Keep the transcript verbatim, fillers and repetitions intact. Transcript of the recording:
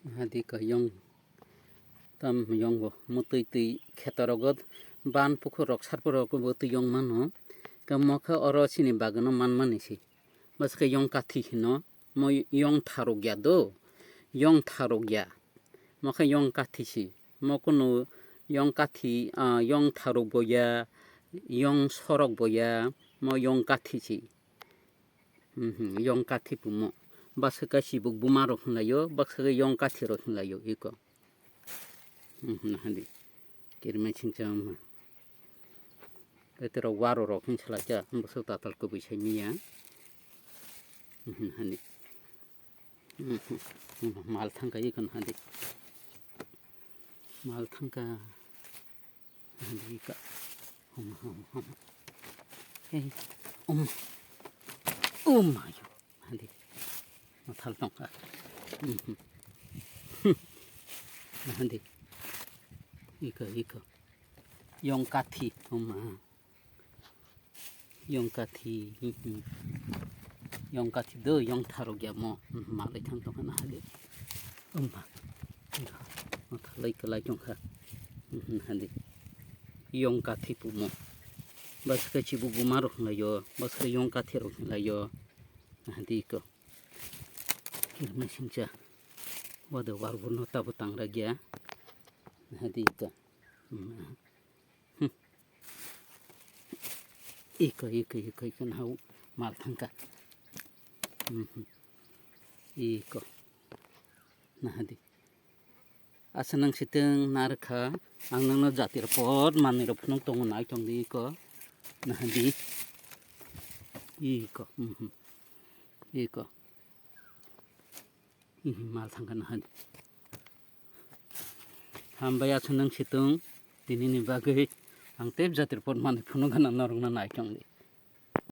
Hadi ka yong tam yong bo mo twi twi kheto rogo ban pukhur rok sarpo rogo bo twi yong mano. Ka mo khe oro chini bagwno manmani si. Bwskhe yong kathi hino, mo yong tharok ya do, yong tharok ya. Mo khe yong kathi si. Mo kunu yong kathi, ah, yong tharok bo ya, yong sorok bo ya, mo yong kathi si. Mhm, yong kathi pumo. Bwskhe ka chibuk buma rok hinlaio, bwskhe yong kathi rok hinlaio iko. Mhm, hadi. Kirmai singcha wngma. Eterok waro rok hin salai cha, bwswk tatal kubui sai miya. Mhm, hadi. Mhm, mhm, mal thangka ikon hadi. Mal thangka. Hadi ka. Hum, hum, hum. Hey, um. Um, ayo. Hadi. Mathal tongka. Mhm. Hadi. Iko, iko. Yong kathi. Uma. Yong kathi. Mhm. Yong kathi do, yong tharok ya mo. Mhm, malai thang tongka na hadi. Uma. Iko. Mathalai kalai tongka. Mhm, hadi. Yong kathi pumo. Bwskhe chibuk buma rok hinlaio. Bwskhe yong kathi rok hinlaio. Hadi iko. Kirmai singcha. Wada warburno tabo tangra gya. Hadi iko. Hmm. Iko, iko, iko, iko nahau mal thangka. Mhm. Iko. Nahadi. Asa nang siteng narkha, ang nangno jati report manwi rok phunuk tongo nai tongdi iko. Nahadi. Iko. Mhm. Iko. Mhm, mal thangka nahadi. Hambai asa nang siteng, tinini bagwi ang tep jati report manwi phunuk gana norokno nai tongdi.